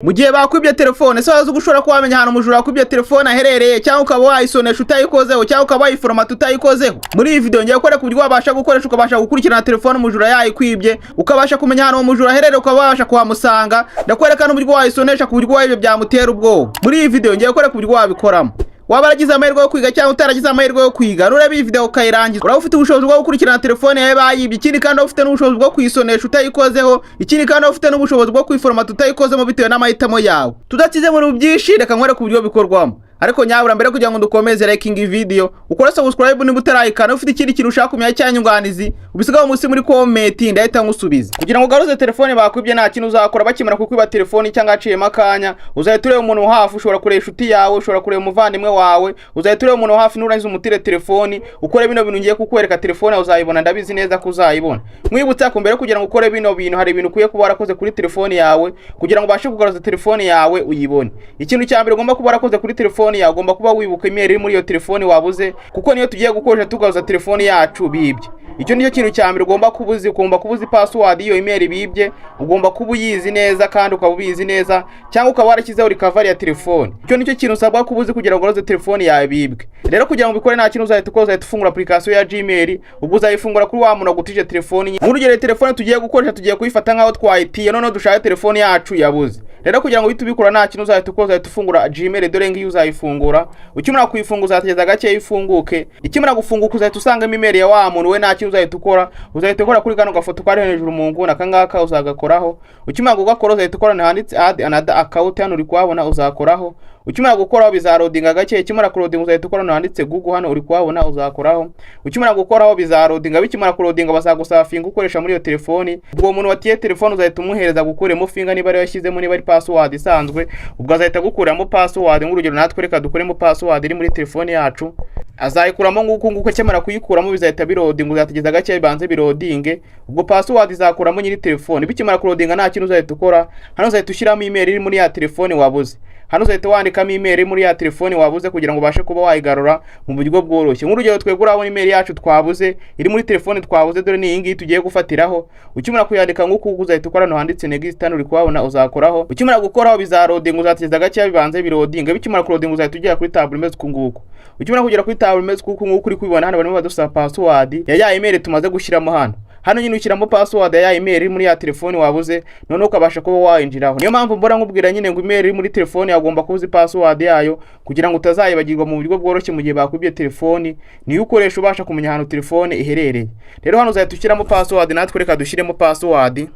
Mu gihe bakwibye telefone se, wazi ushobora kuba wamenya ahantu umujura wakwibye telefone aherereye, cyangwa ukaba wayisonesha utayikozeho, cyangwa ukaba wayiforomata utayikozeho? Muri iyi video ngiye kukwereka uburyo wabasha gukoresha, ukabasha gukurikirana telefone umujura yayikwibye, ukabasha kumenya ahantu uwo mujura aherereye, ukaba wabasha kuhamusanga. Ndakwereka n'uburyo wayisonesha ku buryo wayibye byamutera ubwoba. Muri iyi video ngiye kukwereka uburyo wabikoramo. Waba waragize amahirwe yo kwiga cyangwa utaragize amahirwe yo kwiga, nureba iyi video ukayirangiza, uraba ufite ubushobozi bwo gukurikirana telefone yawe bayibye. Ikindi kandi, uraba ufite n'ubushobozi bwo kuyisonesha utayikozeho. Ikindi kandi, uraba ufite n'ubushobozi bwo kuyiforomata utayikozemo, bitewe n'amahitamo yawe. Tudakize muri byinshi, reka nkwereke uburyo bikorwamo. Ariko nyabura mbere kugira ngo dukomeze, liking video, ukore subscribe niba utarayikana. Ufite ikindi kintu ushaka kumenya cyangwa inyunganizi, ubisigaho munsi muri comment, ndahita nkusubiza. Kugira ngo ugaruze telefone bakwibye, nta kintu uzakora. Bakimara kukwiba telefone cyangwa haciyemo akanya, uzahita ureba umuntu hafi. Ushobora kureba inshuti yawe, ushobora kureba umuvandimwe wawe, uzahita ureba umuntu hafi. Nurangiza umutire telefone, ukore bino bintu ngiye kukwereka, telefone yawe uzayibona. Ndabizi neza ko uzayibona. Mwibutsa ko mbere kugira ngo ukore bino bintu, hari ibintu ukwiye kuba warakoze kuri telefone yawe kugira ngo ubashe kugaruza telefone yawe uyibone. Ikintu cya mbere ugomba kuba warakoze kuri telefone yawe, ugomba kuba wibuka email iri muri iyo telefone wabuze, kuko niyo tugiye gukoresha tugaruza telefone yacu bibye. Icyo nicyo kintu cya mbere ugomba kuba uzi. Ugomba kuba uzi password y'iyo email bibye, ugomba kuba uyizi neza kandi ukaba ubizi neza, cyangwa ukaba warashyizeho recovery ya telefone. Icyo nicyo kintu usabwa kuba uzi kugira ngo ugaruze telefone yawe bibwe. Rero kugira ngo ubikore, nta kintu uzahita ukora. Uzahita ufungura application ya Gmail. Ubwo uzayifungura kuri wa muntu wagutije telefone. Nk'urugero, telefone tugiye gukoresha tugiye kuyifata nk'aho twayitiye, noneho dushaka telefone yacu yabuze. Rero kugira ngo uhite ubikora, nta kintu uzahita ukora. Uzahita ufungura Gmail. Dore ngiyo, uzayifungura. Ukimara kuyifungura, uzategereza gake ifunguke. Ikimara gufunguka, uzahita usangamo email ya wa muntu. We nta kintu uzahita ukora, uzahita ukora kuri kano gafoto kari hejuru mu nguni. Aka ngaka uzagakoraho. Ukimara kugakora, uzahita ukora handitse "add another account", hano uri kuhabona, uzakoraho. Ukimara gukoraho, bizarodinga gake. Ikimara kurodinga, uzahita ukora hano handitse "Google", hano uri kuhabona, uzakoraho. Ukimara gukoraho, bizarodinga. Bikimara kurodinga, bazagusaba finger ukoresha muri iyo telefoni. Ubwo uwo muntu watiye telefone uzahita umuhereza gukuremo finger, niba ariyo yashyizemo, niba ari password isanzwe, ubwo azahita agukuramo password. Nk'urugero, natwe reka dukuremo password iri muri telefoni yacu. Azayikuramo nguku nguku. Akimara kuyikuramo, bizahita birodinga. Uzategereza gake bibanze birodinge, ubwo password izakuramo nyiri telefone. Bikimara kurodinga, nta kintu uzahita ukora. Hano uzahita ushyiramo email iri muri ya telefone wabuze. Hano uzahita wandikamo email iri muri ya telefone wabuze kugira ngo ubashe kuba wayigarura mu buryo bworoshye. Nk'urugero, twebwe urabona email yacu twabuze iri muri telefone twabuze, dore ni iyi ngiyi tugiye gufatiraho. Ukimara kuyandika nguku, uzahita ukora hano handitse "next", hano uri kuhabona, uzakoraho. Ukimara gukoraho, bizarodinga. Uzategereza gake bibanze birodinga. Bikimara kurodinga, uzahita ugera kuri tableau imeze uku nguku. Ukimara kugera kuri tableau imeze uku nguku uri kubibona hano, barimo badusaba password ya email tumaze gushyiramo hano. Hano nyine ushyiramo password ya email iri muri ya telefone wabuze, noneho ukabasha kuba wayinjiraho. Niyo mpamvu mbora nkubwira nyine ngo email iri muri telefone yagomba kuba uzi password yayo, kugira ngo utazayibagirwa mu buryo bworoshye mu gihe bakwibye telefoni. Niyo ukoresha ubasha kumenya ahantu telefone iherereye. Rero hano uzahita ushyiramo password. Natwe reka dushyiremo password.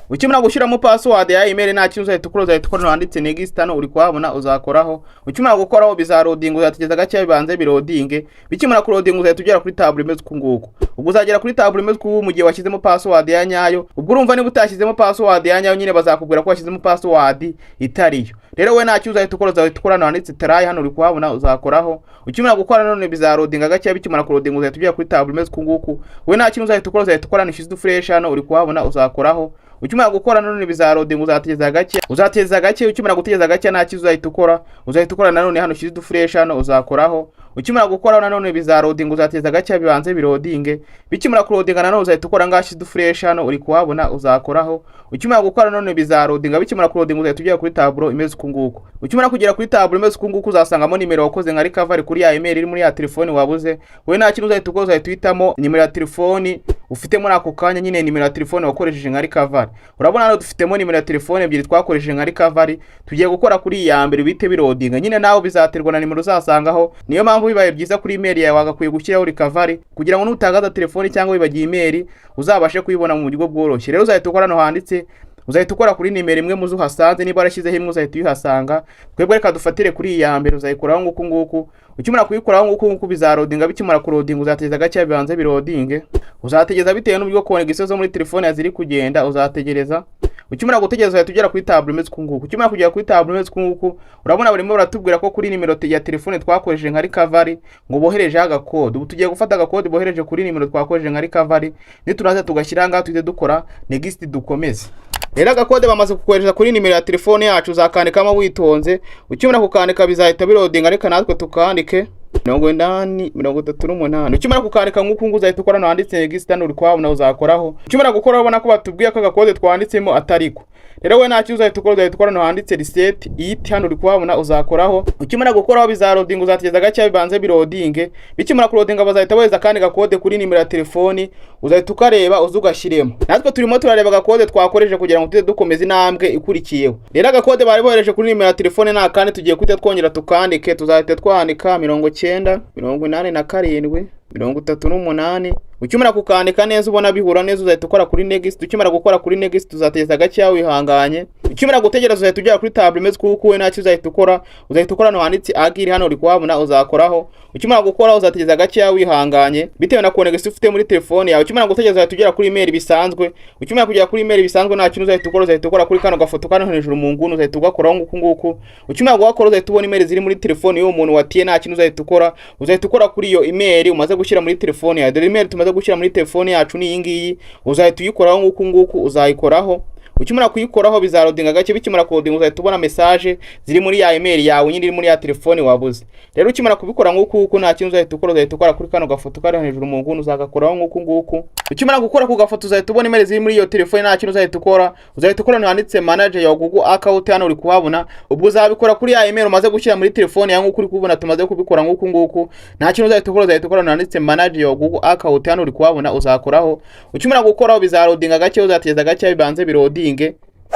Ukimara gushyiramo password ya email, nta kintu uzahita ukora. Uzahita ukora handitse "next", hano uri kuhabona, uzakoraho. Ukimara gukoraho, bizarodinga. Uzategereza gake bibanze birodinge. Bikimara kurodinga, uzahita ugera kuri tableau imeze uku nguku. Ubwo uzagera kuri tableau imeze uku mu gihe washyizemo password ya nyayo. Ubwo urumva, niba utashyizemo password ya nyayo, nyine bazakubwira ko washyizemo password itariyo. Rero we nta kintu uzahita ukora. Uzahita ukora hano handitse "try", hano uri kuhabona, uzakoraho. Ukimara gukora none, bizarodinga gake. Bikimara kurodinga, uzahita ugera kuri tableau imeze uku nguku. We nta kintu uzahita ukora. Uzahita ukora hano ushyize uduflèche, hano uri kuhabona, uzakoraho. Ukimara gukora none, bizarodinga. Uzategereza gake, uzategereza gake. Ukimara gutegereza gake, nta kintu uzahita ukora. Uzahita ukora nanone hano ushyize uduflèche, hano uzakoraho. Ukimara gukora nanone, bizarodinga. Uzategereza gake bibanze birodinge. Bikimara kurodinga, nanone uzahita ukora ngaho ushyize uduflèche, hano uri kuhabona, uzakoraho. Ukimara gukora none, bizarodinga. Bikimara kurodinga, uzahita ugera kuri tableau imeze uku nguku. Ukimara kugera kuri tableau imeze uku nguku, uzasangamo nimero wakoze nka recovery kuri ya email iri muri ya telefone wabuze. Wowe nta kintu uzahita ukora. Uzahita uhitamo nimero ya telefoni ufite muri ako kanya, nyine nimero ya telefone wakoresheje nka recovery. Urabona hano dufitemo nimero ya telefone ebyiri twakoresheje nka recovery. Tugiye gukora kuri iyi ya mbere, bite birodinga. Nyine nawe bizaterwa na nimero uzasangaho. Niyo mpamvu bibaye byiza, kuri email yawe wagakwiye gushyiraho recovery, kugira ngo nutagaza telefoni cyangwa wibagiye email, uzabashe kuyibona mu buryo bworoshye. Rero uzahita ukora hano handitse, uzahita ukora kuri nimero imwe muzo uhasanze. Niba warashyizeho imwe, uzahita uyihasanga. Twebwe reka dufatire kuri iyi ya mbere. Uzayikoraho nguku nguku. Ukimara kuyikoraho nguku nguku, bizarodinga. Bikimara kurodinga, uzategereza gake bibanze birodinge. Uzategereza bitewe n'uburyo connexion zo muri telefone yawe ziri kugenda, uzategereza. Ukimara gutegereza, uzahita ugera kuri tableau imeze uku nguku. Ukimara kugera kuri tableau imeze uku nguku, urabona barimo baratubwira ko kuri nimero ya telefone twakoresheje nka recovery ngo boherejeho agakode. Ubu tugiye gufata agakode bohereje kuri nimero twakoresheje nka recovery, nituraza tugashyira ngaha, tuhite dukora next, dukomeze. Rero agakode bamaze kukohereza kuri nimero ya telefone yacu, uzakandikamo witonze. Ukimara kukandika, bizahita birodinga. Reka natwe tukandike: 8038. Ukimara kukandika nk'uku nguku, uzahita ukora hano handitse "next", hano uri kuhabona, uzakoraho. Ukimara gukora, urabona ko batubwiye ko agakode twanditsemo atariko. Rero we nta uzahita ukora, uzahita ukora hano handitse "reset it". Hano uri kuhabona, uzakoraho. Ukimara gukoraho bizarodinga, uzategereza gake bibanze birodinge. Bikimara kurodinga bazahita bohereza akandi gakode kuri nimero ya telefoni, uzahita ukareba uza ugashyiremo. Natwe turimo turareba agakode twakoresheje kugira ngo tujye dukomeza intambwe ikurikiyeho. Rero agakode bari bohereje kuri nimero ya telefone nta kandi tugiye guhita twongera tukandike. Tuzahita twandika 908738. Ukimara kukandika neza, ubona bihura neza, uzahita ukora kuri next. Ukimara gukora kuri next uzategereza gakeya wihanganye. Ukimara gutegereza uzahita ugera kuri tableau imeze uku. We ntacyo uzahita ukora, uzahita ukora hano handitse "agree". Hano uri kuhabona, uzakoraho. Ukimara gukora uzategereza gakeya wihanganye bitewe na connection ufite muri telefone yawe. Ukimara gutegereza uzahita ugera kuri email bisanzwe. Ukimara kugera kuri email bisanzwe, nta kintu uzahita ukora, uzahita ukora kuri kano gafoto kano hejuru mu nguni, uzahita ugakoraho nguku nguku. Ukimara gukora uzahita ubona email ziri muri telefone y'uwo muntu watiye. Nta kintu uzahita ukora, uzahita ukora kuri iyo email umaze gushyira muri telefone yawe. Dore email tumaze gushyira muri telefone yacu ni iyi ngiyi, uzahita uyikoraho nguku nguku. Uzayikoraho. Ukimara kuyikoraho bizarodinga gake. Bikimara kurodinga uzahita ubona message ziri muri ya email yawe nyine iri muri ya telefone wabuze. Rero ukimara kubikora nguku nguku, nta kintu uzahita ukora, uzahita ukora kuri kano gafoto kari hejuru mu nguni, uzagakoraho nguku nguku. Ukimara gukora ku gafoto uzahita ubona email ziri muri iyo telefone. Nta kintu uzahita ukora, uzahita ukora handitse "manage your Google account". Hano uri kuhabona. Ubwo uzabikora kuri ya email umaze gushyira muri telefone yawe, nk'uko uri kubibona tumaze kubikora nguku nguku. Nta kintu uzahita ukora, uzahita ukora handitse "manage your Google account". Hano uri kuhabona, uzakoraho. Ukimara gukoraho bizarodinga gake, uzategereza gake bibanze birodinge.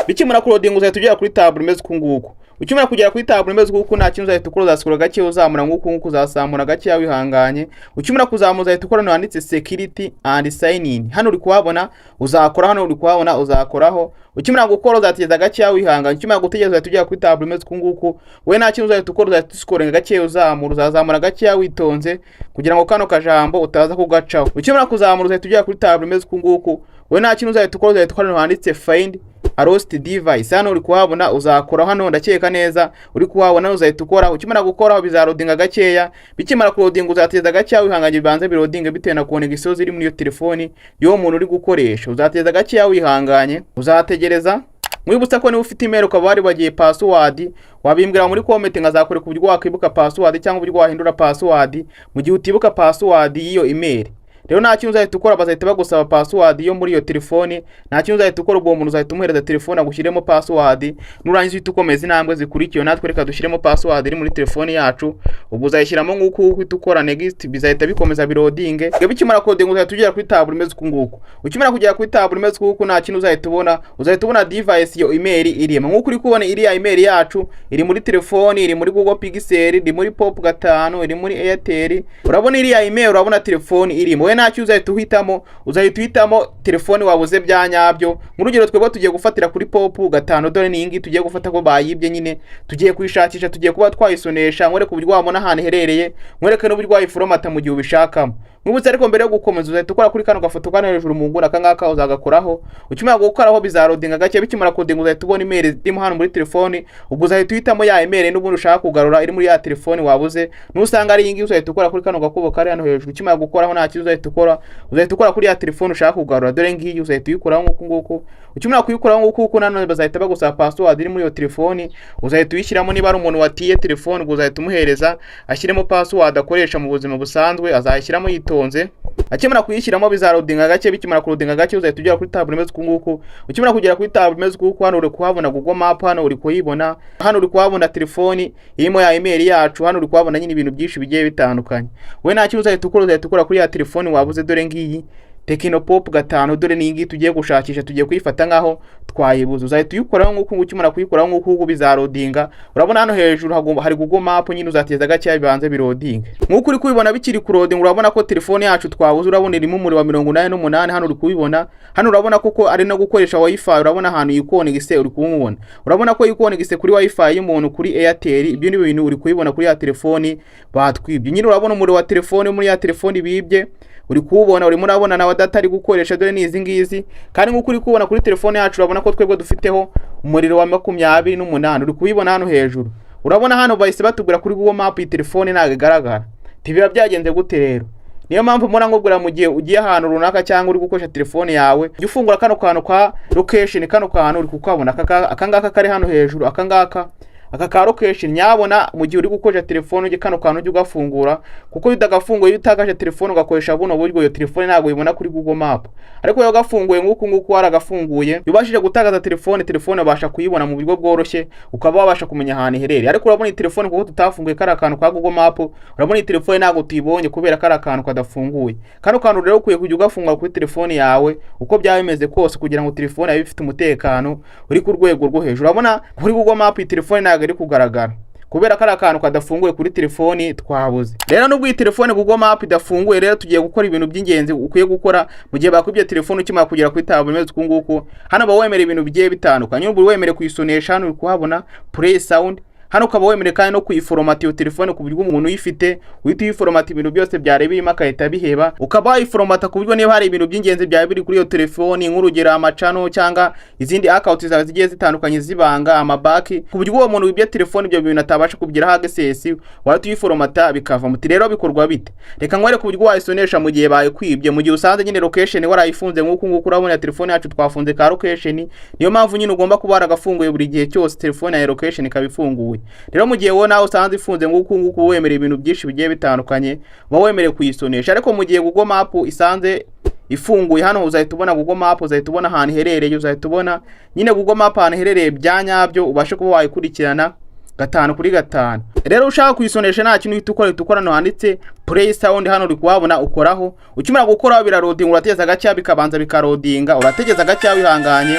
Bikimara kurodinga uzahita ugera kuri tableau imeze uku nguku. Ukimara kugera kuri tableau imeze uku, nta kintu uzahita ukora, uzasukura gake uzamura nguku nguku, uzazamura gake wihanganye. Ukimara kuzamura uzahita ukora hano handitse "security and sign in". Hano uri kuhabona, uzakora. Hano uri kuhabona, uzakoraho. Ukimara gukora uzategereza gake wihanganye. Ukimara gutegereza uzahita ugera kuri tableau imeze uku nguku. We nta kintu uzahita ukora, uzahita usikorenga gake uzamura, uzazamura gake witonze kugira ngo kano kajambo utaza kugacaho. Ukimara kuzamura uzahita ugera kuri tableau imeze uku nguku. We nta kintu uzahita ukora, uzahita ukora hano handitse "find a lost device". Hano uri kuhabona, uzakora. Hano ndakeka neza uri kuhabona, uzahita ukora. Ukimara gukoraho bizarodinga gakeya. Bikimara kurodinga uzategereza gakeya wihanganye bibanze birodinga bitewe na connection ziri muri iyo telefoni y'uwo muntu uri gukoresha. Uzategereza gakeya wihanganye, uzategereza. Mwibutsa ko niba ufite email ukaba waribagiye password, wabimbwira muri comment nkazakwereka uburyo wakwibuka password cyangwa uburyo wahindura password mu gihe utibuka password y'iyo email. Rero nta kintu uzahita ukora, bazahita bagusaba password yo muri iyo telefoni. Nta kintu uzahita ukora, ubwo muntu uzahita umuhereza telefone agushyiremo password, nurangiza uhita ukomeza intambwe zikurikiye. Natwe reka dushyiremo password iri muri telefoni yacu. Ubwo uzayishyiramo nguku, uhita ukora next, bizahita bikomeza birodinge. Bikimara kodinga uzahita ugera kuri tableau imeze uku nguku. Ukimara kugera kuri tableau imeze uku nguku, nta kintu uzahita ubona, uzahita ubona device iyo email irimo. Nk'uko uri kubona, iriya email yacu iri muri telefoni, iri muri Google Pixel, iri muri Pop 5, iri muri Airtel. Urabona iriya email, urabona telefoni irimo. We ntacyo uzahita uhitamo, uzahita uhitamo telefoni wabuze bya nyabyo. Nk'urugero twebwe tugiye gufatira kuri Pop 5. Dore ni iyi ngiyi tugiye gufata ko bayibye nyine, tugiye kuyishakisha, tugiye kuba twayisonesha, nkwereke uburyo wabona ahantu iherereye, nkwereke n'uburyo wayiforomata mu gihe ubishakamo. Mwibutse ariko mbere yo gukomeza uzahita ukora kuri kano gafoto kano hejuru mu nguni. Aka ngaka uzagakoraho. Ukimara gukoraho bizarodinga gake. Bikimara kodinga uzahita ubona email irimo hano muri telefoni. Ubwo uzahita uhitamo ya email n'ubundi ushaka kugarura iri muri ya telefoni wabuze. Nusanga ari iyi ngiyi, uzahita ukora kuri kano gakubo kari hano hejuru. Ukimara gukoraho nta kintu uzahita ukora, uzahita ukora kuri ya telefoni ushaka kugarura. Dore ngiyi, uzahita uyikoraho nguku nguku. Ukimara kuyikoraho nguku nguku, nanone bazahita bagusaba password iri muri iyo telefoni, uzahita uyishyiramo. Niba ari umuntu watiye telefoni, ubwo uzahita umuhereza ashyiremo password akoresha mu buzima busanzwe, azayishyiramo yitonze. Akimara kuyishyiramo bizarodinga gake. Bikimara kurodinga gake uzahita ugera kuri tableau imeze uku nguku. Ukimara kugera kuri tableau imeze uku nguku, hano uri kuhabona Google Map, hano uri kuyibona, hano uri kuhabona telefoni irimo ya email yacu, hano uri kuhabona nyine ibintu byinshi bigiye bitandukanye. We nta kintu uzahita ukora, uzahita ukora kuri ya telefoni wabuze. Dore ngiyi Tecno Pop 5, dore ni iyi tugiye gushakisha, tugiye kuyifata nkaho twayibuze. Uzahita uyikoraho nk'uku nguku. Ukimara kuyikoraho nk'uku nguku bizarodinga. Urabona hano hejuru hari Google Map nyine, uzateza gakeya bibanze birodinga. Nk'uko uri kubibona bikiri kurodinga, urabona ko telefone yacu twabuze, urabona irimo umuriro wa 88. Hano uri kubibona, hano urabona koko ari no gukoresha WiFi. Urabona ahantu yikonegise, uri kumubona, urabona ko yikonegise kuri WiFi y'umuntu kuri Airtel. Ibyo ni ibintu uri kubibona kuri ya telefoni batwibye nyine. Urabona umuriro wa telefone muri ya telefoni bibye, uri kuwubona, urimo urabona na data ari gukoresha, dore ni izi ngizi. Kandi nk'uko uri kubona kuri telefone yacu, urabona ko twebwe dufiteho umuriro wa 28, uri kubibona hano hejuru. Urabona hano bahise batubwira kuri Google Map iyi telefone ntabwo igaragara. Biba byagenze gute rero? Niyo mpamvu mbona nkubwira, mu gihe ugiye ahantu runaka cyangwa uri gukoresha telefone yawe, jya ufungura kano kantu ka location. Kano kantu uri kukabona, aka ngaka kari hano hejuru, aka ngaka. Aka ka location, nyabona mu gihe uri gukoresha telefone ujye kano kantu ujye ugafungura, kuko iyo utagafunguye, iyo utakaje telefone ugakoresha buno buryo, iyo telefone ntabwo uyibona kuri Google Map. Ariko iyo gafunguye nk'uku nguku waragafunguye, iyo ubashije gutakaza telefone, telefone ubasha kuyibona mu buryo bworoshye, ukaba wabasha kumenya ahantu iherereye. Ariko urabona iyi telefone, kuko tutafunguye kariya kantu ka Google Map, urabona iyi telefone ntabwo tuyibonye kubera kariya kantu kadafunguye. Kano kantu rero ukwiye kujya ugafungura kuri telefone yawe uko byaba bimeze kose, kugira ngo telefone yawe ifite umutekano uri ku rwego rwo hejuru. Urabona kuri Google Map iyi telefone ntabwo iri kugaragara kubera kariya kantu kadafunguye kuri telefoni twabuze. Rero nubwo iyi telefone Google Map idafunguye, rero tugiye gukora ibintu by'ingenzi ukwiye gukora mu gihe bakwibye telefone. Ukimara kugera kuri tableau imeze uku nguku, hano uba wemerewe ibintu bigiye bitandukanye. Ubu wemerewe kuyisonesha, hano uri kuhabona play sound. Hano ukaba wemerewe kandi no kuyiforomata iyo telefone, ku buryo umuntu uyifite uhita uyiforomata, ibintu byose byari birimo agahita biheba. Ukaba wayiforomata ku buryo niba hari ibintu by'ingenzi byari biri kuri iyo telefoni, nk'urugero amachannel cyangwa izindi account zawe zigiye zitandukanye zibanga, amabaki, ku buryo uwo muntu wibye telefone ibyo bintu atabasha kubigiraho access, wahita uyiforomata bikava muti. Rero bikorwa bite? Reka nkwereke uburyo wayisonesha mu gihe bayikwibye, mu gihe usanze nyine location warayifunze nk'uku nguku. Urabona telefone yacu twafunze ka location, niyo mpamvu nyine ugomba kuba waragafunguye buri gihe cyose, telefone ya location ikaba ifunguye. Rero mu gihe wowe nawe usanze ifunze nk'uku nguku, wemerewe ibintu byinshi bigiye bitandukanye, uba wemerewe kuyisonesha. Ariko mu gihe Google Map isanze ifunguye, hano uzahita ubona Google Map, uzahita ubona ahantu iherereye, uzahita ubona nyine Google Map ahantu iherereye bya nyabyo, ubashe kuba wayikurikirana gatanu kuri gatanu. Rero ushaka kuyisonesha, nta kintu uhita ukora, uhita ukora hano handitse play sound. Hano uri kuhabona, ukoraho. Ukimara gukoraho birarodinga, urategeza gake bikabanza bikarodinga, urategeza gake wihanganye.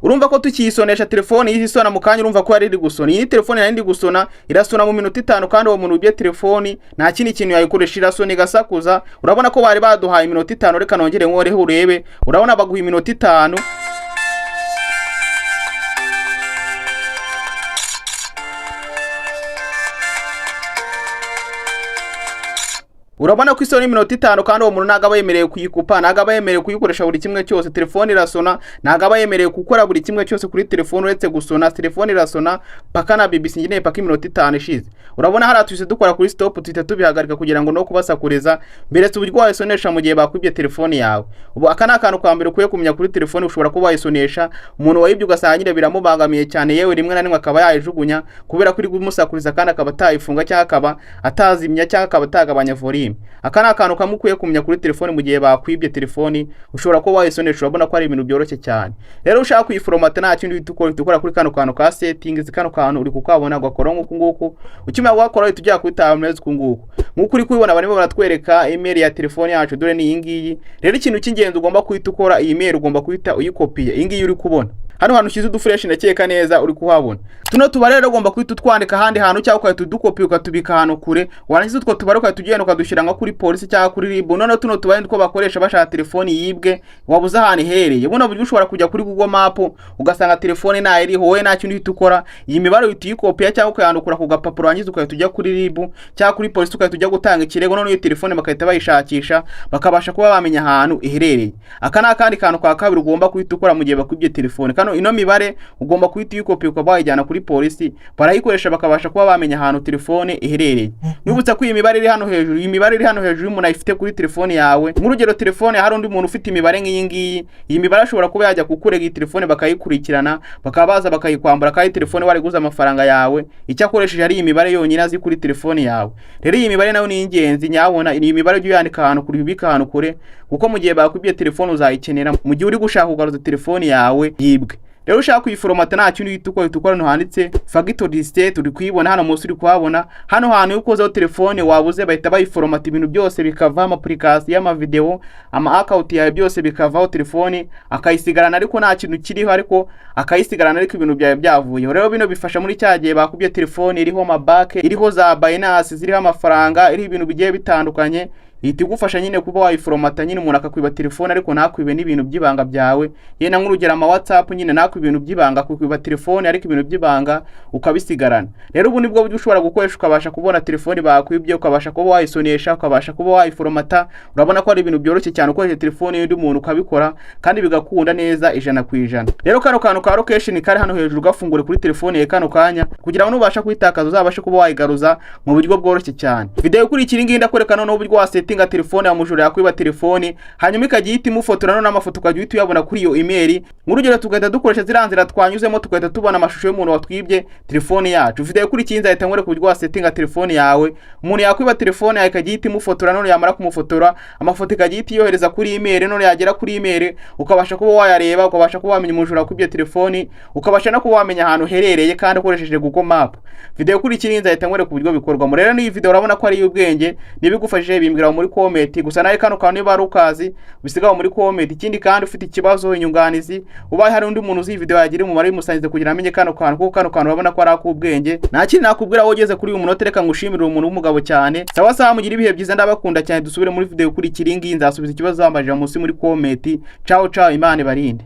Urumva ko tukiyisonesha telefone ihise isona mu kanya. Urumva ko yari iri gusona. Iyi ni telefone yari iri gusona, irasona mu minota 5, kandi uwo muntu wibye telefoni nta kindi kintu yayikoresha, irasona igasakuza. Urabona ko bari baduhaye iminota 5. Reka nongere nkoreho urebe. Urabona baguha iminota 5. Urabona ko isona iminota 5, kandi uwo muntu ntabwo aba yemerewe kuyikupa, ntabwo aba yemerewe kuyikoresha buri kimwe cyose. Telefone irasona, ntabwo aba yemerewe gukora buri kimwe cyose kuri telefone uretse gusona. Telefone irasona paka na BBC ngeneye paka iminota 5 ishize. Urabona hariya tuhise dukora kuri stop, tuhita tubihagarika kugira ngo no kubasakuriza. Mbere uburyo wayisonesha mu gihe bakwibye telefone yawe. Ubu aka ni akantu ka mbere ukwiye kumenya kuri telefone. Ushobora kuba wayisonesha, umuntu wayibye ugasanga nyine biramubangamiye cyane, yewe rimwe na rimwe akaba yayijugunya kubera ko iri kumusakuriza, kandi akaba atayifunga cyangwa akaba atazimya cyangwa akaba atagabanya volume. Aka ni akantu kamwe ukwiye kumenya kuri telefone. Mu gihe bakwibye telefoni, ushobora kuba wayisonesha. Urabona ko ari ibintu byoroshye cyane. Rero ushaka kuyiforomata, nta kindi uhita ukora, uhita ukora kuri kano kantu ka settings. Kano kantu uri kukabona, ugakora nk'uku nguku. Ukimara gukora, uhita ujya kuri tableau uku nguku. Nk'uko uri kubibona, barimo baratwereka email ya telefone yacu, dore ni iyi ngiyi. Rero ikintu cy'ingenzi ugomba guhita ukora, iyi email ugomba guhita uyikopiya, iyi ngiyi uri kubona hano hantu ushyize uduflèche, ndakeka neza uri kuhabona. Tuno tubare rero ugomba guhita utwandika ahandi hantu, cyangwa ugahita udukopiye ukatubika ahantu kure. Warangiza utwo tubare ugahita ugenda ukadushyira nko kuri polisi cyangwa kuri RIB. Noneho tuno tubare nitwo bakoresha bashaka telefoni yibwe wabuze ahantu iherereye. Buno buryo ushobora kujya kuri Google Map ugasanga telefone ntayo iriho, wowe nta kintu uhita ukora, iyi mibare uhita uyikopiya cyangwa ukayandukura ku gapapuro, warangiza ugahita ujya kuri RIB cyangwa kuri polisi, ugahita ujya gutanga ikirego. Noneho iyo telefone bagahita bayishakisha, bakabasha kuba bamenya ahantu iherereye. Aka ni akandi kantu ka kabiri ugomba guhita ukora mu gihe bakwibye telefone. Kano ino mibare ugomba guhita uyikopiya, ukaba wayijyana kuri polisi, barayikoresha bakabasha kuba bamenya ahantu telefone iherereye. Mwibutsa ko iyi mibare iri hano hejuru, iyi mibare iri hano hejuru, umuntu ayifite kuri telefone yawe, nk'urugero telefone hari undi muntu ufite imibare nk'iyi ngiyi, iyi mibare ashobora kuba yajya kukurega iyi telefone bakayikurikirana, bakaba baza bakayikwambura, kandi telefone wariguze amafaranga yawe, icyo akoresheje ari iyi mibare yonyine azi kuri telefone yawe. Rero iyi mibare nayo ni ingenzi. Nyabona iyi mibare ujye uyandika ahantu kure, ubika ahantu kure, kuko mu gihe bakwibye telefone uzayikenera mu gihe uri gushaka kugaruza telefone yawe yibwe. Rero ushaka kuyiforomata, nta kindi uhita ukora, uhita ukora hano handitse factory reset. Uri kuyibona hano munsi, uri kuhabona hano hantu. Iyo ukozeho, telefone wabuze bahita bayiforomata, ibintu byose bikavaho, ama application, amavideo, ama account yawe byose bikavaho, telefone akayisigarana ariko nta kintu kiriho, ariko akayisigarana ariko ibintu byawe byavuyeho. Rero bino bifasha muri cya gihe bakubye telefone iriho amabanke, iriho za Binance ziriho amafaranga, iriho ibintu bigiye bitandukanye, ihita igufasha nyine kuba wayiforomata. Nyine umuntu akakwiba telefone ariko ntakwibe n'ibintu by'ibanga byawe, yenda nk'urugero ama WhatsApp, nyine ntakwibe ibintu by'ibanga, akakwiba telefone ariko ibintu by'ibanga ukabisigarana. Rero ubu nibwo buryo ushobora gukoresha ukabasha kubona telefone bakwibye, ukabasha kuba wayisonesha, ukabasha kuba wayiforomata. Urabona ko ari ibintu byoroshye cyane, ukoresheje telefone y'undi muntu ukabikora kandi bigakunda neza 100%. Rero kano kantu ka location kari hano hejuru gafungure kuri telefone ye kano kanya, kugira ngo nubasha kuyitakaza uzabashe kuba wayigaruza mu buryo bworoshye cyane. Video ikurikira iyi ngiyi ndakwereka noneho uburyo wasetinga wasetinga telefone ya mujura yakwiba telefone, hanyuma ikajya ihita imufotora, none amafoto ukajya uhita uyabona kuri iyo email. Nk'urugero, tugahita dukoresha ziriya nzira twanyuzemo, tugahita tubona amashusho y'umuntu watwibye telefone yacu. Video ikurikiye nzahita nkwereka uburyo wasetinga telefone yawe, umuntu yakwiba telefone yawe ikajya ihita imufotora, none yamara kumufotora amafoto ikajya ihita iyohereza kuri email, none yagera kuri email ukabasha kuba wayareba, ukabasha kuba wamenya umujura wakwibye telefone, ukabasha no kuba wamenya ahantu uherereye kandi ukoresheje Google Map. Video ikurikiye nzahita nkwereka uburyo bikorwamo. Rero n'iyi video urabona ko ari iy'ubwenge. Niba igufashije, bimbwira muri comment. Gusa nawe kano kantu niba ari ukazi, bisigaho muri comment. Ikindi kandi, ufite ikibazo, inyunganizi, ubaye hari undi muntu uzi iyi video yagira umumaro, bimusangize kugira amenye kano kantu, kuko kano kantu urabona ko ari ak'ubwenge. Nta kindi nakubwira wowe ugeze kuri uyu munota, reka ngushimire umuntu w'umugabo cyane. Sawa sawa, mugire ibihe byiza, ndabakunda cyane. Dusubire muri video ikurikira iyi ngiyi, nzasubiza ikibazo wambajije munsi muri comment. Ciao ciao, Imana ibarinde.